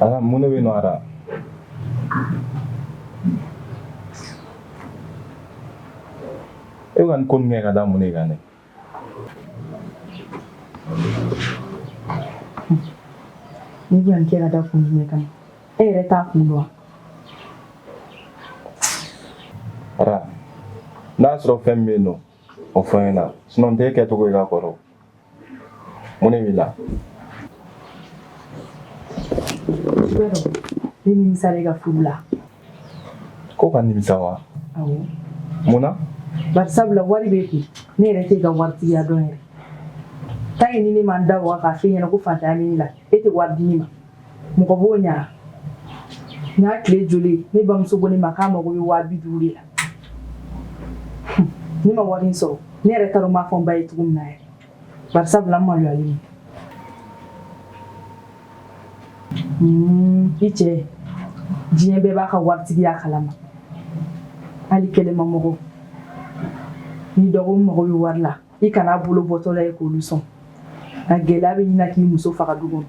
Ara, mun de bɛ yen nɔ Ara? E bɛ ka nin ko ninnu kɛ ka da mun de kan dɛ? Ne bɛ ka nin kɛ ka da kun jumɛn kan e yɛrɛ t'a kun dɔn wa? Ara, n'a y'a sɔrɔ fɛn min bɛ yen nɔ, o fɔ n ɲɛna. Sinon n t'e kɛcogo ye ka kɔrɔ. Mun de b'i la? I b'a dɔn ne nimisara e ka furu la. Ko ka nimisa wa? Awɔ. Mun na? Bari sabula wari b'e kun ne yɛrɛ t'e ka waritigiya dɔn yɛrɛ. Tant que ni ne ma n da waga k'a f'e ɲɛna ko fantanya bɛ ne la e tɛ wari di ne ma. Mɔgɔ b'o ɲa. N y'a tile joli ne bamuso ko ne ma k'a mago bɛ 50 000 de la. Ne ma wari in sɔrɔ ne yɛrɛ t'a dɔn n b'a fɔ n ba ye cogo min na yɛrɛ. Bari sabula n maloyalen don. I cɛ diɲɛ bɛɛ b'a ka waritigiya kalama hali kɛlɛmamɔgɔ ni dɔgɔ mago bɛ wari la i kana bolo bɔtɔla ye k'olu sɔn nka gɛlɛya bɛ ɲini k'i muso faga du kɔnɔ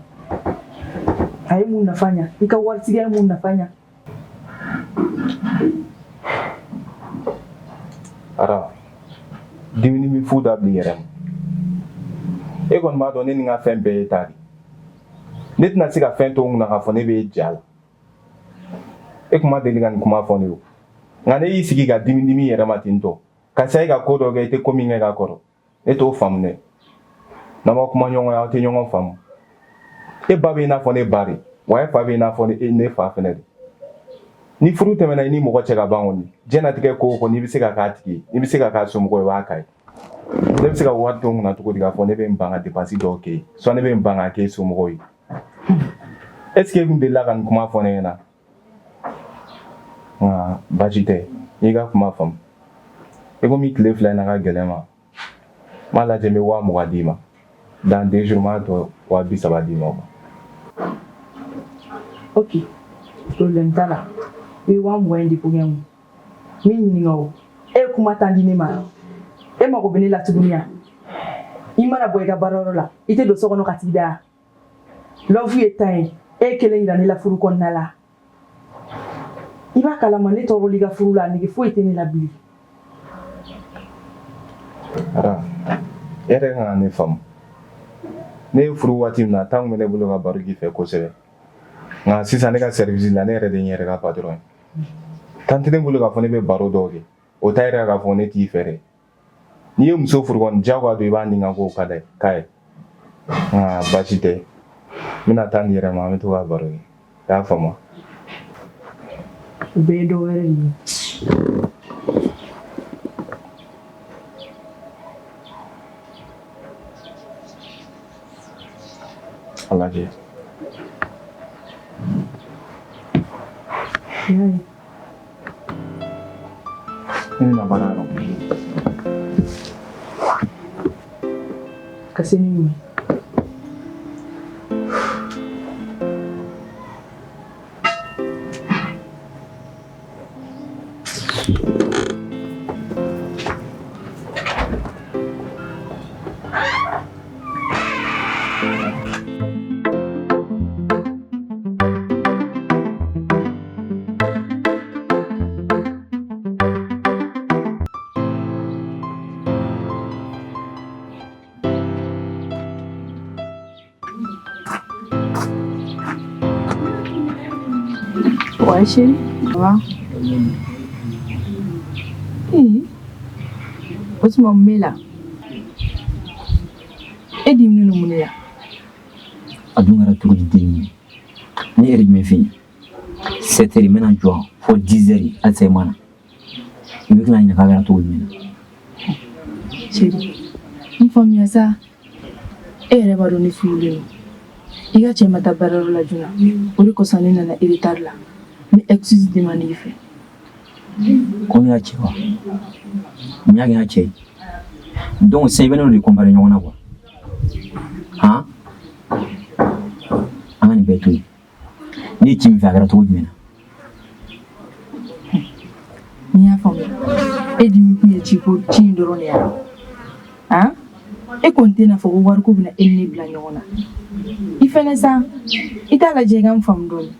a ye mun nafa ɲa i ka waritigiya ye mun nafa ɲa. Ara, dumuni min fu da bila i yɛrɛ ma. E kɔni b'a dɔn ne ni n ka fɛn bɛɛ ye ta de. Ne tɛna se ka fɛn to n kunna k'a fɔ ne b'e ja la. E kun ma deli ka nin kuma fɔ ne ye o. Nka ne y'i sigi ka dimi dimi i yɛrɛ ma ten tɔ. Ka se ka ko dɔ kɛ i tɛ ko min kɛ ka kɔrɔ. Ne t'o faamu dɛ. N'aw ma kuma ɲɔgɔn ye aw tɛ ɲɔgɔn faamu. E ba bɛ i n'a fɔ ne ba de. Wa e fa bɛ i n'a fɔ ne fa fɛnɛ de. Ni furu tɛmɛna i ni mɔgɔ cɛ ka ban kɔni, diɲɛnatigɛ ko o ko n'i bɛ se ka k'a tigi ye, n'i bɛ se ka k'a somɔgɔ ye, i b'a k'a ye. Ne bɛ se ka wari to n kunna cogo di k'a fɔ ne bɛ n ban ka dépense dɔw kɛ yen, soit ne bɛ n ban ka k'e somɔgɔw ye. Est ce que e kun delila ka nin kuma fɔ ne ɲɛna? Nka baasi tɛ, n y'i ka kuma faamu. I komi tile fila in na ka gɛlɛn ma, n b'a lajɛ n bɛ 20 000 d'i ma. Dans 2 jours n b'a tɔ 30 000 d'i ma. Ok, problème t'a la. I bɛ 20 000 in dépôt kɛ n kun. N b'i ɲininka o, e ye kuma tan di ne ma, e mago bɛ ne la tuguni wa? I mana bɔ i ka baarayɔrɔ la, i tɛ don so kɔnɔ ka t'i da. Love ye tan ye, e ye kelen yira ne la furu kɔnɔna la. I b'a kalama ne tɔɔrɔli ka furu la, nege foyi tɛ ne la bilen. Ara, e yɛrɛ kan ka ne faamu. Ne ye furu waati min na, temps kun bɛ ne bolo ka baro k'i fɛ kosɛbɛ. Nka sisan ne ka service la, ne yɛrɛ de ye n yɛrɛ ka patron ye. Temps tɛ ne bolo k'a fɔ ne bɛ baro dɔw kɛ. O t'a yira k'a fɔ ne t'i fɛ dɛ. N'i ye muso furu kɔni, diyagoya don i b'a ni ka kow ka d'a ye k'a ye. Nka baasi tɛ. N bɛna taa nin yɛrɛ ma, an bɛ to ka baro kɛ. I y'a faamu? O bɛɛ ye dɔ wɛrɛ de ye. A lajɛ. I y'a ye. Ne bɛna baara yɔrɔ. Ka se ni mun ye? Ouais, chérie. Ça va? Eh, o tuma mun b'e la? E diminen don mun de la? A dun kɛra cogo di den ye? Ne yɛrɛ jumɛn fɛ yen? 7 heures n bɛna jɔ fo 10 heures, halisa i ma na. I bɛ tila ɲininka k'a kɛra cogo jumɛn na? Chérie, n faamuya sa. E yɛrɛ b'a dɔn ne furulen don. I ka cɛ ma taa baarayɔrɔ la joona. O de kosɔn ne nana retard la. N bɛ excuse demander i fɛ. Ko ne y'a cɛ wa? Mun y'a kɛ n ka cɛ ye? Donc sisan i bɛ ne n'o de comparer ɲɔgɔn na quoi. Han? An ka nin bɛɛ to yen. Ne ye ci min fɛ a kɛra cogo jumɛn na? N'i y'a faamuya, e dimi kun ye ci ko ci in dɔrɔn de ye wa? Han? E kɔni tɛna fɔ ko wariko bɛna e ni ne bila ɲɔgɔn na. I fɛnɛ sa, i t'a lajɛ i ka n faamu dɔɔni.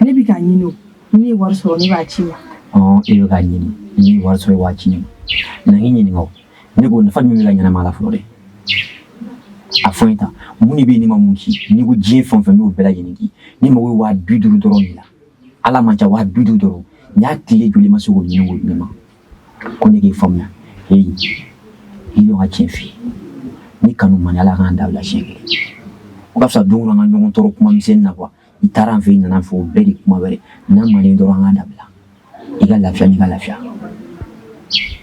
Ne bɛ k'a ɲini o. Ni ne ye wari sɔrɔ ne b'a ci i ma. Ɔn, e bɛ k'a ɲini. N'i ye wari sɔrɔ i b'a ci ne ma. Na n k'i ɲininka o. Ne ko nafa jumɛn bɛ ka ɲɛnamaya la fɔlɔ dɛ? A fɔ n ye tan, mun de bɛ yen ne ma mun k'i ye? N'i ko diɲɛ fɛn o fɛn n b'o bɛɛ lajɛlen k'i ye. Ne mago bɛ 50 000 dɔrɔn de la. Ala man ca 50 000 dɔrɔn. N y'a tile joli ma se k'o ɲini k'o di ne ma. Ko ne k'i faamuya. Heyi, i dɔn ka tiɲɛ f'i ye. Ni kanu man di Ala k'an dabila siɲɛ kelen. O ka fisa don o don an ka ɲɔgɔn tɔɔrɔ kuma misɛnnin na quoi. I taara an fɛ i nana an fɛ o bɛɛ de kuma wɛrɛ. N'a man di dɔrɔn an k'a dabila. I ka lafiya n'i ka lafiya.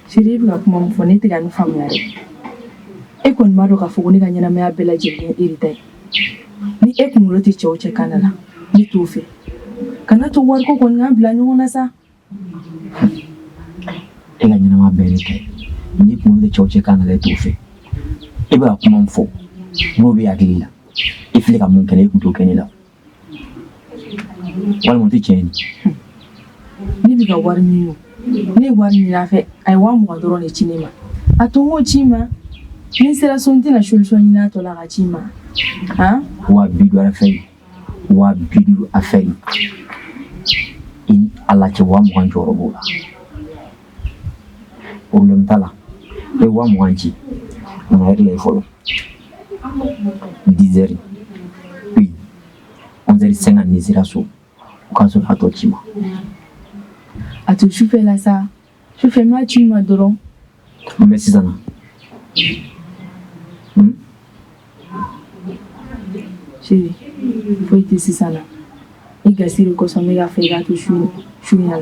Chérie, e bɛ ka kuma min fɔ ne tɛ ka nin faamuya dɛ. E kɔni b'a dɔn k'a fɔ ko ne ka ɲɛnamaya bɛɛ lajɛlen ye e de ta ye. Ni e kunkolo tɛ cɛ o cɛ kan na, ne t'o fɛ. Kana to wariko kɔni k'an bila ɲɔgɔn na sa. E ka ɲɛnamaya bɛɛ ne ta ye. N'i kunkolo tɛ cɛ o cɛ kan na e t'o fɛ. E bɛ ka kuma min fɔ n'o bɛ hakili la, e filɛ ka mun kɛ ne e tun t'o kɛ ne la. Walima o tɛ tiɲɛ ye. Ne bɛ ka wari ɲini o. Ne ye wari ɲini a fɛ, a ye 20 000 dɔrɔn de ci ne ma. A to n k'o ci i ma. Ni n sera so n tɛna solution ɲini a tɔ la ka ci i ma. Han? 50 000 affaire, 50 000 affaire. I ni Ala cɛ 20 000 jɔyɔrɔ b'o la. Problème t'a la. E ye 20 000 ci. Na heure lajɛ fɔlɔ. 10 heures. Oui. 11 heures 50 n'i sera so. O k'a sɔrɔ a tɔ ci ma. A to sufɛ la sa. Sufɛ n b'a ci i ma dɔrɔn. Mun bɛ sisan na? Chérie, foyi tɛ sisan na. I gasi de kosɔn n bɛ k'a fɔ i k'a to su in na.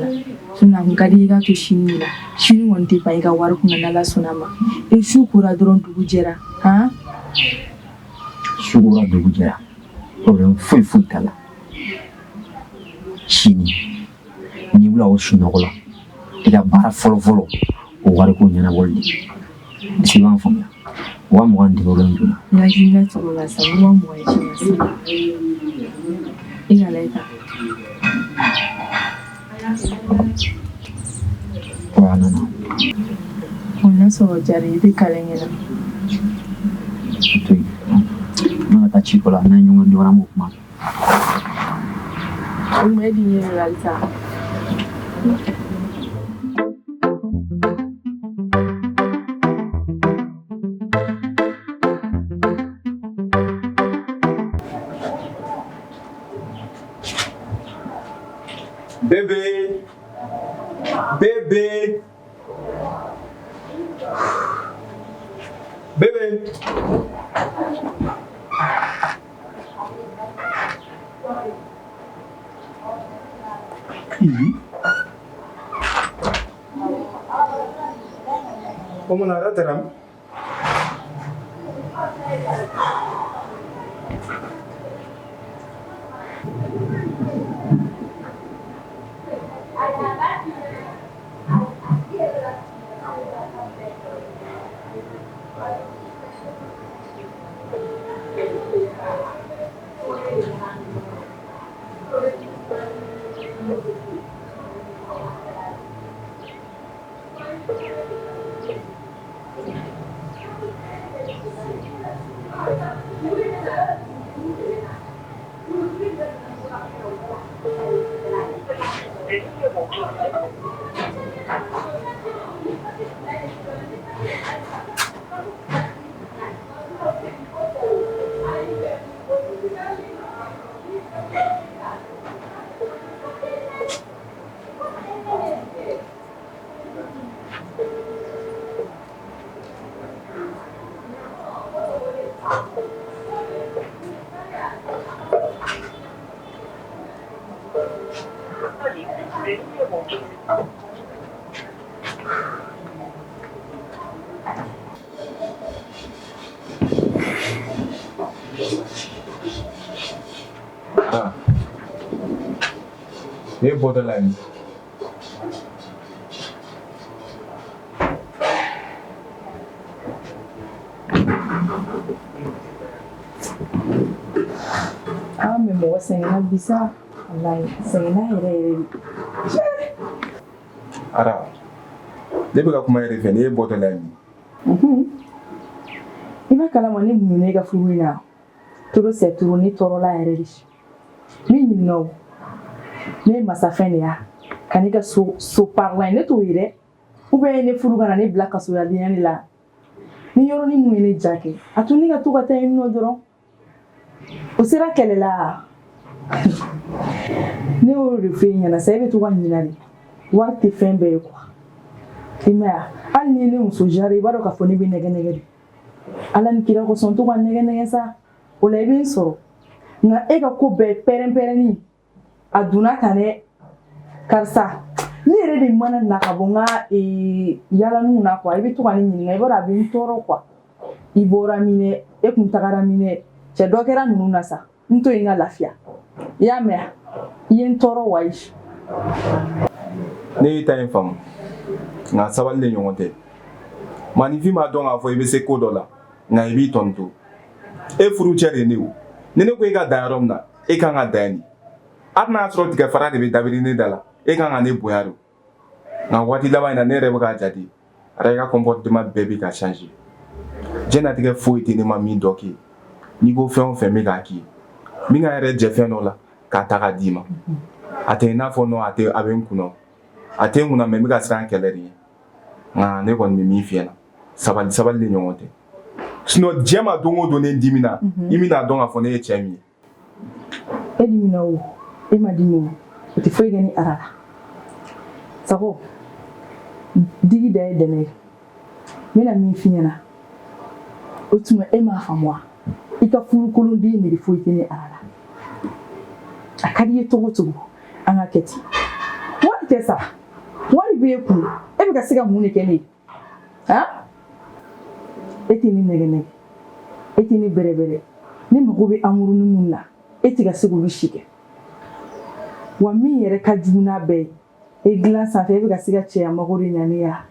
Sinon a kun ka di i k'a to sini la. Sini kɔni tɛ ban i ka wari kunna n'Ala sɔnna a ma. E su kora dɔrɔn dugu jɛra. Han? Su kora dugu jɛra. Problème foyi foyi t'a la. Sini n'i wulila o sunɔgɔ la, i ka baara fɔlɔ fɔlɔ o wariko ɲɛnabɔli de. Est-ce que i b'an faamuya? 20 000 tɛ problème joona. N hakilina sɔrɔ la sa, n bɛ 20 000 ci ma sisan. E ka lajɛ tan. Wa a nana. O n'a sɔrɔ jari i tɛ kalan kɛ na. O to yen. N ka taa ci dɔ la, n'an ye ɲɔgɔn dɔn an b'o kuma kɛ. O tuma e b'i ɲɛ don halisa. Bébé! Bébé! Bébé! O mana ala taara min? Ne bɔtɔ la nin. Ah, mais mɔgɔ sɛgɛnna bi sa. Walayi, sɛgɛnna yɛrɛ yɛrɛ de. Ara, ne bɛ ka kuma yɛrɛ fɛ, ne ye bɔtɔ la nin. I b'a kalama ne muɲuna e ka furu in na. Trop c'est trop, ne tɔɔrɔla yɛrɛ de. N b'i ɲininka o. Ne ye masafɛn de ya. Ka ne ka so so parla ye, ne t'o ye dɛ. Ou bien ne furu ka na ne bila kasoladenya de la. Ni yɔrɔnin mun ye ne ja kɛ, a to ne ka to ka taa yen nɔ dɔrɔn. O sera kɛlɛ la. Ne y'o de f'e ɲɛna sa, e bɛ to ka ɲina de. Wari tɛ fɛn bɛɛ ye quoi. I m'a ye wa? Hali n'i ye ne muso jara, i b'a dɔn k'a fɔ ne bɛ nɛgɛ nɛgɛ de. Ala ni kira kosɔn, to ka nɛgɛ nɛgɛ sa. O la i bɛ n sɔrɔ. Nka e ka ko bɛɛ pɛrɛn pɛrɛnni. A donna tan dɛ. Karisa, ne yɛrɛ de mana na ka bɔ n ka yalaniw na quoi, i bɛ to ka ne ɲininka, i b'a dɔn a bɛ n tɔɔrɔ quoi. I bɔra min dɛ, e kun tagara min dɛ, cɛ dɔ kɛra ninnu na sa, n to yen n ka lafiya. I y'a mɛn wa? I ye n tɔɔrɔ wayi. Ne y'i ta in faamu, nka sabali de ɲɔgɔn tɛ. Maaninfin b'a dɔn k'a fɔ i bɛ se ko dɔ la, nka i b'i tɔni to. E furucɛ de ye ne ye o. Ni ne ko e ka dan yɔrɔ min na, e kan ka dan yen de. Hali n'a y'a sɔrɔ tigɛfara de bɛ dabiri ne da la, e kan ka ne bonya de. Nka waati laban in na, ne yɛrɛ bɛ k'a jate. Ara, i ka comportement bɛɛ bɛ ka changer. Diɲɛnatigɛ foyi tɛ ne ma min dɔ k'i ye. N'i ko fɛn o fɛn, n bɛ k'a k'i ye. N bɛ ka n yɛrɛ jɛ fɛn dɔ la k'a ta k'a d'i ma. A tɛ i n'a fɔ non, a tɛ, a bɛ n kunna. A tɛ n kunna, mais n bɛ ka siran kɛlɛ de ɲɛ. Nka ne kɔni bɛ min f'i ɲɛna, sabali sabali de ɲɔgɔn tɛ. Sinon diɲɛ ma don o don ne dimina, i bɛna dɔn k'a fɔ ne ye cɛ min ye. E dimina o, e ma dimi o, o tɛ foyi kɛ ni ara la. Sago, digi da ye dɛmɛ ye. N bɛna min f'i ɲɛna, o tuma e m'a faamu wa? I ka furukolonden nege foyi tɛ ne ara la. A ka di i ye cogo o cogo, an ka kɛ ten. Wari tɛ sa, wari b'e kun, e bɛ ka se ka mun de kɛ ne ye? Han? E tɛ ne nɛgɛ nɛgɛ, e tɛ ne bɛrɛbɛrɛ. Ne mago bɛ amour ni mun na, e tɛ ka se k'olu si kɛ. Wa min yɛrɛ ka jugu n'a bɛɛ ye, e dilan sanfɛ, e bɛ ka se ka cɛya mago de ɲa ne ya.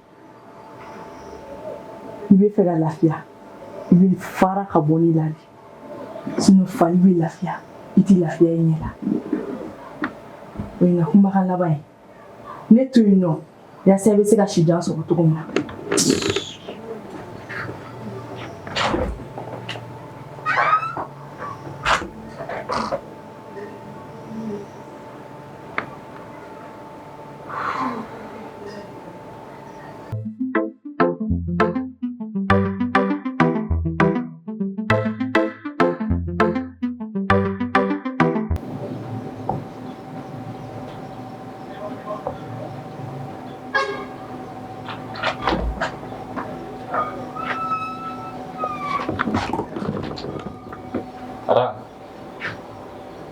I bɛ fɛ ka lafiya, i bɛ fara ka bɔ ne la de. Sinon fali bɛ lafiya, i tɛ lafiya i ɲɛ la. O ye n ka kumakan laban ye. Ne to yen nɔ, yaasa i bɛ se ka si jan sɔrɔ cogo min na. Ara,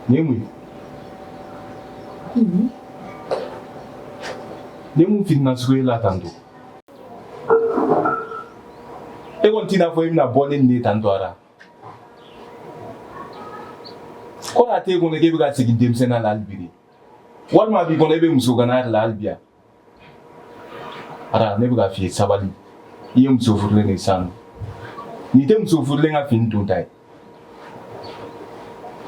nin ye mun ye? Nin ye mun fini nasugu ye la tantɔ? E kɔni t'i n'a fɔ i bɛna bɔ ne ni ne tantɔ Ara. Kɔrɔ a t'e kɔnɔ k'e bɛ ka segin denmisɛnninya la hali bi de. Walima a b'i kɔnɔ e bɛ muso gana yɛrɛ la hali bi yan. Ara, ne bɛ k'a f'i ye sabali. I ye muso furulen de ye sisan nɔ. Nin tɛ muso furulen ka fini don ta ye.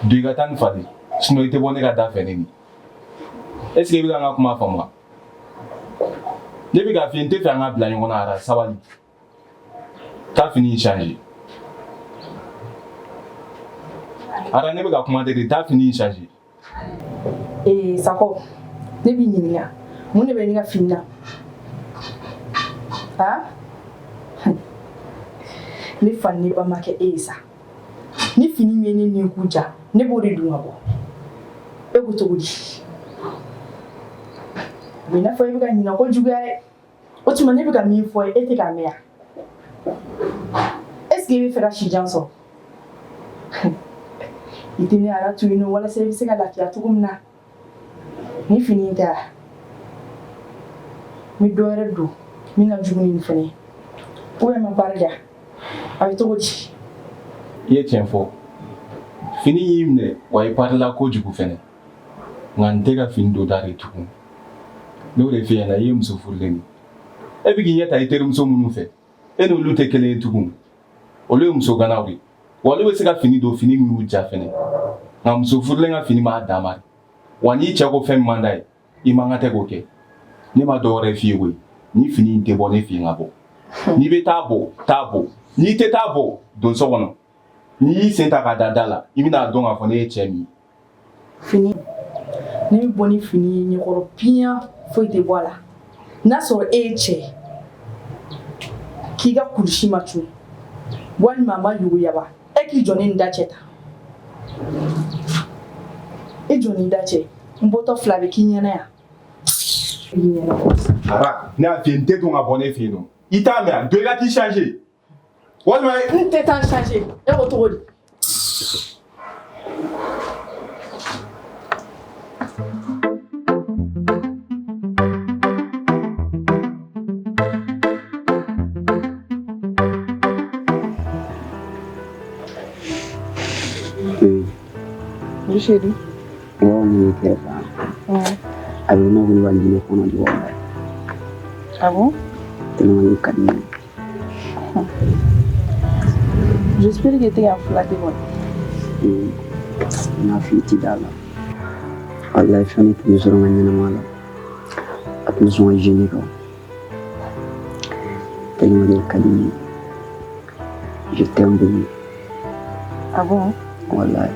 Don i ka taa nin falen. Sinon i tɛ bɔ ne ka da fɛ ne ni. Est ce que i bɛ ka n ka kuma faamu wa? Ne bɛ k'a f'i ye n tɛ fɛ an ka bila ɲɔgɔn na Ara, sabali. Taa fini in changer. Ara, ne bɛ ka kuma tɛ de, taa fini in changer. Ee Sakɔ, ne b'i ɲininka, mun de bɛ ne ka fini na? Han? Ne fa ni ne ba ma kɛ e ye sa. Ni fini min ye ne ni kun ja, ne b'o de don ka bɔ. E ko cogo di? A bɛ i n'a fɔ e bɛ ka ɲinɛ ko juguya dɛ. O tuma ne bɛ ka min fɔ e tɛ k'a mɛn yan. Est ce que e bɛ fɛ ka si jan sɔrɔ? I tɛ ne Ara to yen nɔ walasa i bɛ se ka lafiya cogo min na. Ni fini in tɛ wa? N bɛ dɔ wɛrɛ don min ka jugu ni nin fana ye. Ou bien ma baara diya. A bɛ cogo di? I ye tiɲɛ fɔ. Fini y'i minɛ wa i parila kojugu fɛnɛ. Nka n tɛ ka fini don ta de tugun. N'o de f'i ɲɛna, i ye muso furulen de. E bɛ k'i ɲɛ ta i terimuso minnu fɛ, e n'olu tɛ kelen ye tugun. Olu ye muso ganaw de ye. Wa olu bɛ se ka fini don fini min y'u ja fɛnɛ. Nka muso furulen ka fini b'a dan ma de. Wa n'i cɛ ko fɛn min man d'a ye, i man kan tɛ k'o kɛ. Ne ma dɔwɛrɛ f'i ye koyi. Ni fini in tɛ bɔ ne fɛ yen ka bɔ. N'i bɛ taa bɔ, taa bɔ. N'i tɛ taa bɔ, don so kɔnɔ. N'i y'i sen ta k'a da da la, i bɛna dɔn k'a fɔ ne ye cɛ min ye. Fini ne bɛ bɔ ni fini ye ɲɛkɔrɔ piyan, foyi tɛ bɔ a la. N'a sɔrɔ e ye cɛ ye, k'i ka kulusi ma cun walima a ma yuguyaba, e k'i jɔ ne ni da cɛ ta. I jɔ ni da cɛ, n bɔtɔ fila bɛ k'i ɲɛna yan. I ɲɛna. Ara, ne y'a f'i ye, n tɛ don ka bɔ ne fɛ yen nɔ. I t'a mɛn, don i ka t'i changer. Walima n tɛ taa changer. E ko cogo di? Oui, chérie. Mɔgɔ min bɛ kɛrɛfɛ, a bɛ n'a ko ne b'a jinɛ kɔnɔ di wa. Ah bon? Tellement ne ka di ne ye. J'espère que t'es en flatté kɔni. N y'a f'i ti da la. Walayi, fɛn ne tun bɛ sɔrɔ n ka ɲɛnamaya la. A tun bɛ sɔn ka gêner kan. Tellement de ka di ne ye. Je t'aime beaucoup. Ah bon? Walayi.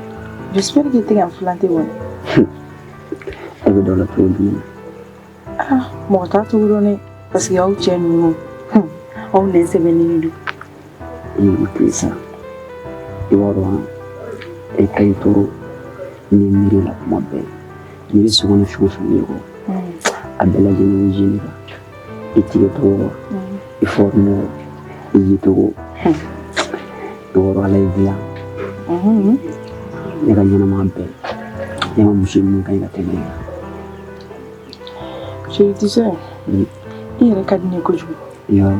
J'espère que t'es en flatté kɔni. E bɛ dɔ la cogo jumɛn na? Ah, mɔgɔ t'a cogo dɔn dɛ. Parce que aw cɛ ninnu, aw nɛn sɛbɛnnen don. I o to yen sa. I b'a dɔn, e ka ɲi tɔɔrɔ ni miiri la kuma bɛɛ. N'i bɛ sogo ni fɛn o fɛn ye kɔ, a bɛɛ lajɛlen bɛ gêner kan. I tigɛ cogo, i forme, i ye cogo. I b'a dɔn, Ala ye dilan. Ne ka ɲɛnamaya bɛɛ, ne ma muso min ka ɲi ka tɛmɛ e kan. Chérie, tu sais, i yɛrɛ ka di ne ye kojugu. Yɔrɔ.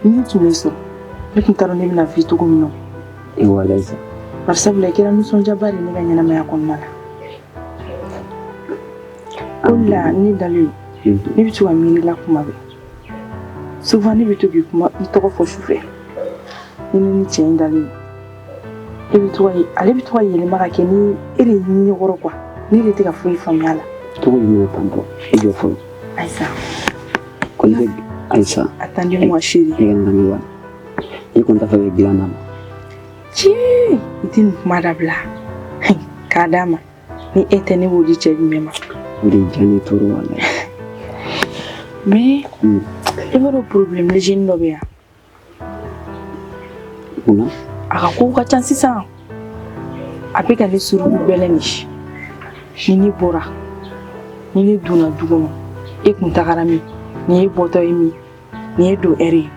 Ni ne tun bɛ sɔrɔ, ne tun t'a dɔn ne bɛna f'i cogo min na. E walayi sa. Bari sabula i kɛra nisɔndiyaba de ye ne ka ɲɛnamaya kɔnɔna la. O de la ne dalen don, ne bɛ to ka miiri la kuma bɛɛ. Souvent ne bɛ to k'i kuma i tɔgɔ fɔ sufɛ. Ni ne ni cɛ in dalen don, e bɛ to ka ale bɛ to ka yɛlɛma ka kɛ ni e de ye ɲɛkɔrɔ quoi. Ne de tɛ ka foyi faamuya a la. Cogo jumɛn tantɔ? E jɔ fɔlɔ. Ayisa. Ko ne bɛ Ayisa. Attendez-moi chérie. E ka na lamɛn wa. E kɔni t'a fɛ ka dilan d'a ma. Cii, i tɛ nin kuma dabila. K'a d'a ma. Ni e tɛ, ne b'o di cɛ jumɛn ma? O de diya ne tɔɔrɔ walayi. Mais i b'a dɔn, problème léger dɔ bɛ yan. Munna? A ka kow ka ca sisan. A bɛ ka ne suruku gbɛlɛn de. Ni ne bɔra, ni ne donna du kɔnɔ, e kun tagara min, nin ye bɔtɔ ye min, nin ye don ɛri ye.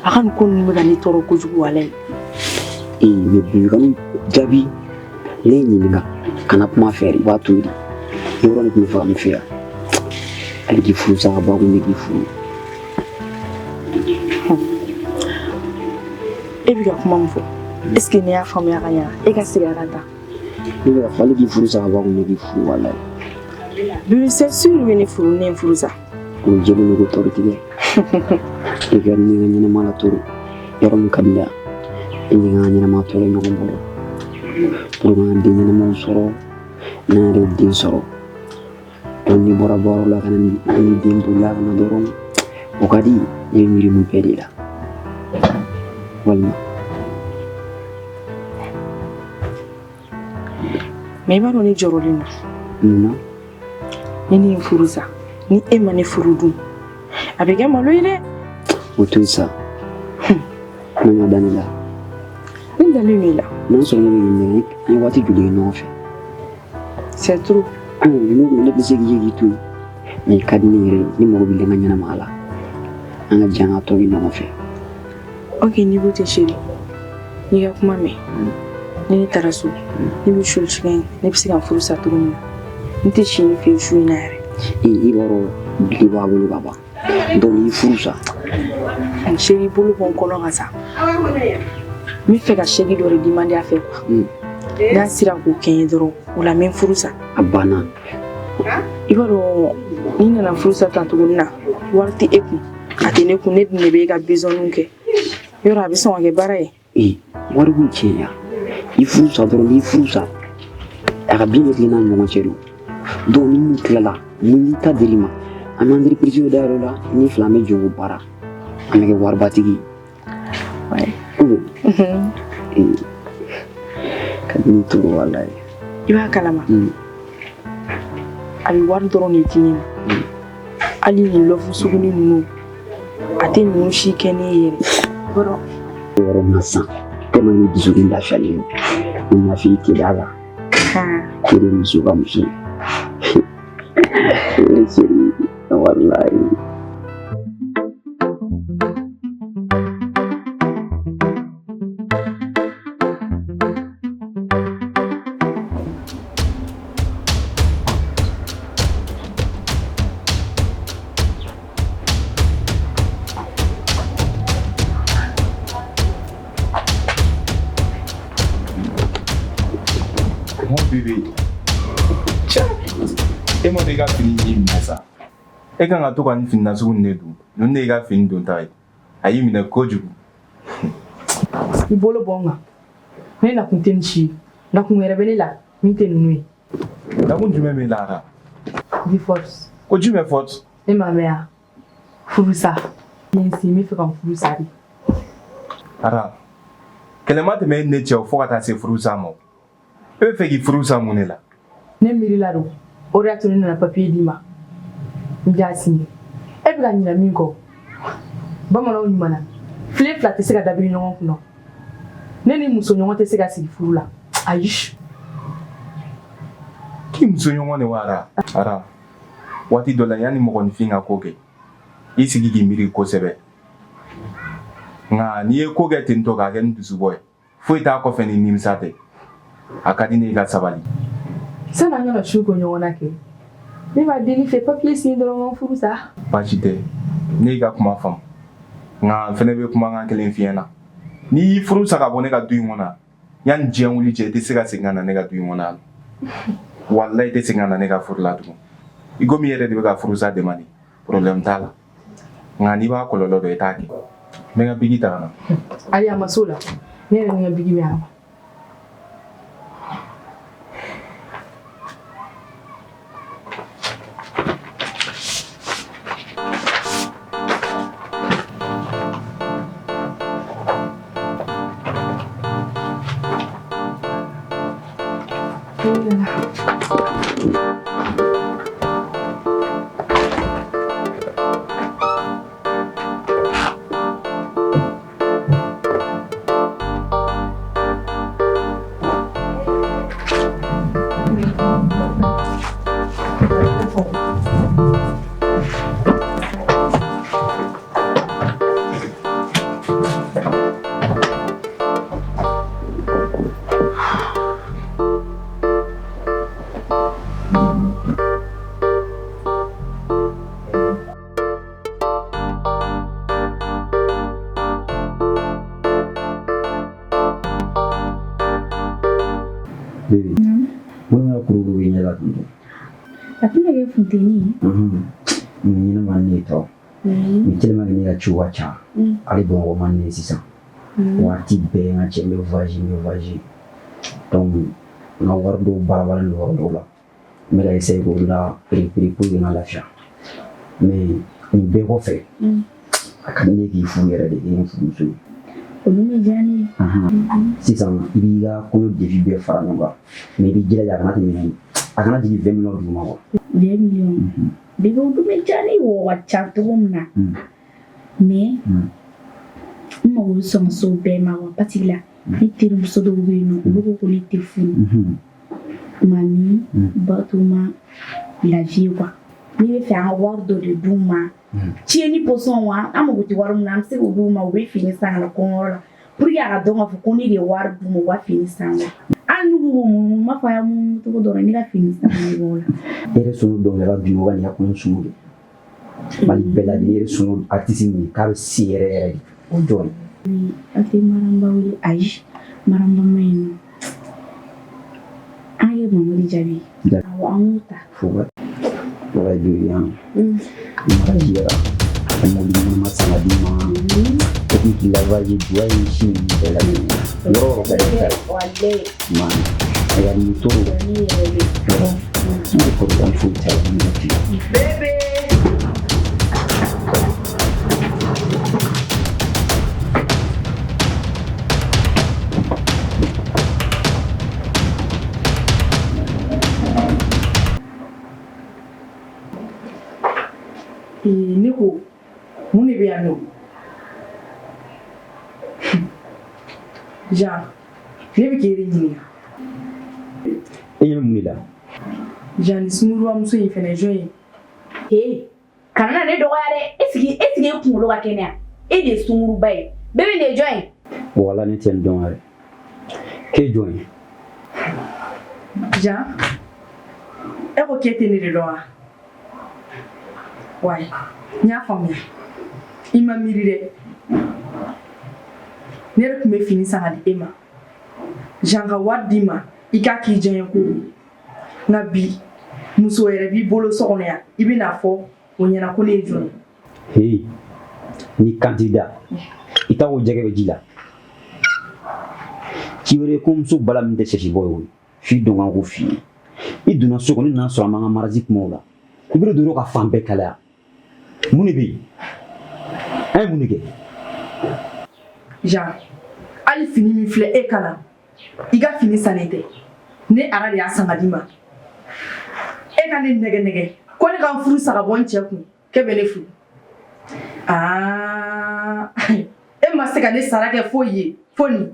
A ka nin ko ninnu bɛ ka ne tɔɔrɔ kojugu walayi. Ee, mais bibi ka jaabi ne ye ɲininka, kana kuma fɛ, i b'a to yen de. Yɔrɔ ne tun bɛ fɛ ka min fɛ yan, hali k'i furu sa ka bɔ a kun, ne k'i furu. E bɛ ka kuma min fɔ, est ce que ne y'a faamuya ka ɲa? E ka segin a kan tan. Ne bɛ ka fɔ hali k'i furu sa ka bɔ a kun, ne k'i furu walayi. Bébé, c'est sûr i bɛ ne furu, ne ye n furu sa. O jeli ne ko tɔɔrɔ tigɛ. I ka ne ka ɲɛnamaya la toro yɔrɔ min ka di ne ye, e ni n ka ɲɛnamaya tɔ kɛ ɲɔgɔn bolo pour que an ka den ɲɛnamaw sɔrɔ. N'an yɛrɛ ye den sɔrɔ, donc n'i bɔra baara la ka na ni den bolila ka na dɔrɔn, o ka di ne bɛ miiri nin bɛɛ de la walima. Mais i b'a dɔn, ne jɔrɔlen don. Munna? Ni ne ye n furu sa, ni e ma ne furu dun, a bɛ kɛ malo ye dɛ. O to yen sa, n'a ma da ne la. Ne dalen don i la. N'a sɔrɔ ne bɛ k'i nɛgɛn, an ye waati joli kɛ ɲɔgɔn fɛ? C'est trop. Ne bɛ se k'i ye k'i to yen, mais i ka di ne yɛrɛ ye, ne mago b'i la n ka ɲɛnamaya la. An ka jɛ an ka tɔ kɛ ɲɔgɔn fɛ. Ok, n'i ko ten chérie, n'i ka kuma mɛn, ni ne taara so, ne bɛ solution ye, ne bɛ se ka n furu sa cogo min na. N tɛ si ne fɛ yen su in na yɛrɛ. Ee, i b'a dɔn bili b'a bolo ka ban, donc n'i furu sa. Chérie, bolo bɔ n kɔnɔ ka sa. N bɛ fɛ ka chèque dɔ de demander a fɛ quoi. N'a sera k'o kɛ n ye dɔrɔn, o la n bɛ n furu sa. A banna. I b'a dɔn, n'i nana furu sa tan tuguni na, wari tɛ e kun, a tɛ ne kun, ne dun de bɛ e ka besoin kɛ. Yɔrɔ a bɛ sɔn ka kɛ baara ye. Ee, wari kun tiɲɛ ya. I furu sa dɔrɔn, n'i furu sa, a ka bin bɛ tilen n'a ɲɔgɔn cɛ don. Donc ni min tilala, ni n'i ta dir'i ma, an bɛ entreprise dɔ dayɛlɛ o la, ni fila an bɛ jɛ k'o baara. An bɛ kɛ waribatigi ye. Ouais. Ou bien, ee, ka di ne toro walayi. I b'a kalama. A bɛ wari dɔrɔn de di ne ma. Hali nin love suguni ninnu, a tɛ ninnu si kɛ ne ye yɛrɛ. I b'a dɔn. Yɔrɔ min na sisan, tellement ni dusukun lafiyalen don, n y'a f'i ye teliya la. K'e de muso ka muso ye. Eh, chérie, walayi. Mon bébé. Cɛ, e ma i ka fini y'i minɛ sa. E kan ka to ka nin fini nasugu nin de don. Ninnu de y'i ka fini donta ye. A y'i minɛ kojugu. I bolo bɔ n kan. Ne nakun tɛ nin si ye. Nakun wɛrɛ bɛ ne la min tɛ ninnu ye. Nakun jumɛn b'i la Ara? Divorce. Ko jumɛn fɔ? E m'a mɛn wa? Furusa. N ye n sin, n bɛ fɛ ka n furu sa de. Ara, kɛlɛ ma tɛmɛ e ni ne cɛ o fo ka taa se furusa ma o. E bɛ fɛ k'i furu sa mun de la? Ne miirila don. O de y'a to ne nana papiye d'i ma. N y'a signé. E bɛ ka ɲinɛ min kɔ. Bamananw ɲuman na, filen fila tɛ se ka dabiri ɲɔgɔn kunna. Ne ni muso ɲɔgɔn tɛ se ka sigi furu la. Ayi. K'i muso ɲɔgɔn de wa Ara? Ara, waati dɔ la yanni mɔgɔninfin ka ko kɛ, i sigi k'i miiri kosɛbɛ. Nka n'i ye ko kɛ ten tɔ k'a kɛ ni dusubɔ ye, foyi t'a kɔfɛ ni nimisa tɛ. A ka di ne ye i ka sabali. Sani an kana su ko ɲɔgɔn na kɛ, ne b'a deli fɛ papiye signé dɔrɔn ka furu sa. Baasi tɛ, ne y'i ka kuma faamu. Nka n fɛnɛ bɛ kumakan kelen f'i ɲɛna. N'i y'i furu sa ka bɔ ne ka du in kɔnɔ, yanni diɲɛ wuli cɛ, i tɛ se ka segin ka na ne ka du in kɔnɔ yan. Walayi, i tɛ segin ka na ne ka furu la tugun. I komi i yɛrɛ de bɛ ka furusa demande, problème t'a la. Nka n'i b'a kɔlɔlɔ dɔn, i t'a kɛ. N bɛ n ka biki ta ka na. Ayi, a ma s'o la. Ne yɛrɛ ni n ka biki bɛ yan. Bébé, mun ka kurukuru b'i ɲɛ la ten tɔ? A tɛna kɛ funteni ye. Nin ɲinɛ man ne ye tɔ. Ni tellement que ne ka ciw ka ca. Hali Bamakɔ man ne ye sisan. Waati bɛɛ n ka cɛ n bɛ voyage, n bɛ voyage. Donc n ka wari dɔw balabalen don yɔrɔ dɔw la. N bɛ ka essayer k'olu la récupérer pour que n ka lafiya. Mais nin bɛɛ kɔfɛ, a ka di ne ye k'i furu yɛrɛ de, k'i n furumuso ye. Olu bɛ diya ne ye. Sisan i b'i ka kɔɲɔ devis bɛɛ fara ɲɔgɔn kan, mais i b'i jilaja a kana tɛmɛ, a kana jigin 20 millions duguma quoi. 20 millions. Bébé, olu bɛ diya ne ye, o ka ca cogo min na. Mais n mago bɛ sɔn ka s'o bɛɛ ma quoi, parce que la ne terimuso dɔw bɛ yen nɔ, olu ko ko ne tɛ furu. Mami, Batoma, la vie quoi. Ne bɛ fɛ an ka wari dɔ de d'u ma. Tiɲɛni pɔsɔn wa, an mago tɛ wari min na, an bɛ se k'o d'u ma, u bɛ fini san ka na kɔɲɔyɔrɔ la. Pour que a ka dɔn k'a fɔ ko ne de ye wari d'u ma, u ka fini san wa. Hali n'u ko mun, n b'a fɔ a y'a mun cogo dɔrɔn, ne ka fini san ka bɔ o la. E yɛrɛ sɔnn'o dɔnkilidala dun ka n'i ka kɔɲɔ sɔngɔ kɛ. Mali bɛɛ lajɛlen, e yɛrɛ sɔnn'o artiste min ye k'a bɛ se yɛrɛ yɛrɛ de, o jɔn ye? An tɛ Maramba wele, ayi, Maramba ma ɲi nɔ. ye Mamadi jaabi. Awɔ, an k'o ta. Fo wala bi yan. Mariage yɛrɛ. Mobili ɲɛnama san ka d'i ma. Technique lavage, duwa ye si ninnu bɛɛ lajɛlen. Yɔrɔ o yɔrɔ ka di ta ye. Walayi. Ma regarde moto. Ne yɛrɛ bɛ. Yɔrɔ. Ne bɛ problème foyi t'a la, ne bɛ ten. Bébé. Ne ko mun de bɛ yan nɔ? Jean, ne bɛ k'e de ɲininka. E ɲɛ bɛ mun de la? Jean, ni sunkurubamuso in fɛnɛ jɔn ye? He, kana na ne dɔgɔya dɛ. Est-ce que e kunkolo ka kɛnɛya? E de ye sunkuruba ye. Bébé nin ye jɔn ye? Wala ne tɛ nin dɔn yɛrɛ. K'e jɔn ye? Jean, e ko k'e tɛ ne de dɔn wa? Wayi, n y'a faamuya. I ma miiri dɛ. Ne de tun bɛ fini san ka di e ma. Jean ka wari d'i ma, i k'a k'i diyaɲɛ ko ye. Nka bi, muso wɛrɛ b'i bolo so kɔnɔ yan, i bɛn'a fɔ o ɲɛna ko ne ye jɔn ye. Hey, ni kan t'i da, i t'a ko jɛgɛ bɛ ji la. Ci wɛrɛ ye kɔɲɔmuso bala min tɛ sɛsi bɔ ye o ye. F'i dɔn kan ko f'i ye. I donna so kɔnɔ, i nana sɔrɔ an b'an ka mariage kumaw la. I bɛ don ka fan bɛɛ kalaya. Mun de bɛ yen? An ye mun de kɛ? Jean, hali fini min filɛ e kan na, i ka fini sannen tɛ. Ne Ara de y'a san ka d'i ma. E ka ne nɛgɛ nɛgɛ ko ne ka n furu sa ka bɔ n cɛ kun, k'e bɛ ne furu. Aa, e ma se ka ne sara kɛ foyi ye fo nin.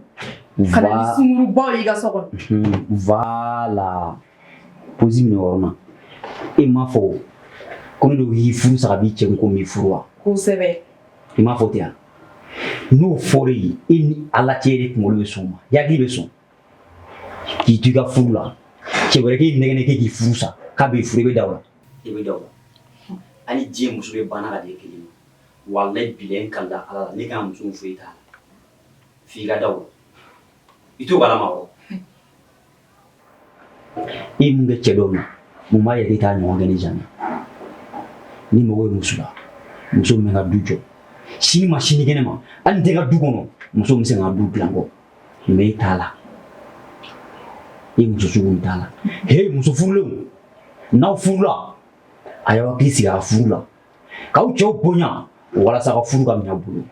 Ka na ni sunkurubaw ye i ka so kɔnɔ. Voilà. Pause minɛ o yɔrɔ la. E m'a fɔ ko ne de y'i furu sa ka b'i cɛ kun ko n b'i furu wa? Kosɛbɛ. I m'a fɔ ten wa? N'o fɔra e ye, e ni Ala cɛ e de kunkolo bɛ sɔn o ma, i hakili bɛ sɔn. K'i to i ka furu la, cɛ wɛrɛ k'e nɛgɛ nɛgɛ k'i furu sa, k'a b'i furu, i bɛ da o la. I bɛ da o la. Hali diɲɛ muso bɛ banna ka di e kelen ma. Walayi bilayi n kalila Ala la, ne kan ka muso min furu e t'a la. F'i ka da o la. I t'o kalama wa? E ye mun kɛ cɛ dɔw la, mun b'a yɛrɛ k'e t'a ɲɔgɔn kɛ ne Jean na? Ni mago bɛ muso la, muso min bɛ ka du jɔ, sini ma sinikɛnɛ ma, hali n tɛ ka du kɔnɔ, muso min bɛ se ka du dilan kɔ, mais e t'a la. E muso sugu in t'a la. He, muso furulenw, n'aw furula, a y'aw hakili sigi a ka furu la, k'aw cɛw bonya walasa ka furu ka minɛ aw bolo.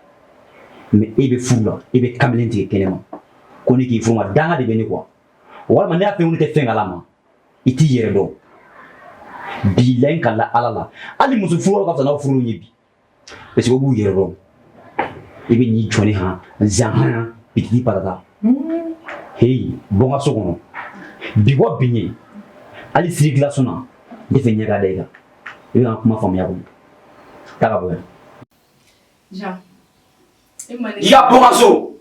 Mais e bɛ furu la, e bɛ kamalen tigɛ kɛnɛ ma, ko ne k'i furu ma, danga de bɛ ne kɔ. Walima ne y'a fɛ ko ne tɛ fɛn kalama, i t'i yɛrɛ dɔn. Bilayi n kalila Ala la, hali muso furulaw ka fisa n'aw furulenw ye bi, parce que u b'u yɛrɛ dɔn. I bɛ n'i jɔ ne han zan han bitigi patata. Hey, bɔ n ka so kɔnɔ. Bi bɔ bi ɲɛ. Hali circulation na, n tɛ fɛ ɲɛ ka da i kan. I bɛ ka n kuma faamuya kɔni. Taa ka bɔ yan. Jean, e ma ne. I ka bɔ n ka so.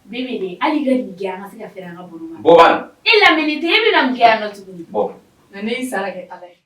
Bébé de, hali i ka nin kɛ an ka se ka fɛrɛ an ka bolo ma. Bɔ bani. E lamɛnni tɛ, e bɛna mun kɛ yan nɔ tuguni? Bɔ. Nka ne y'i sara kɛ Ala ye.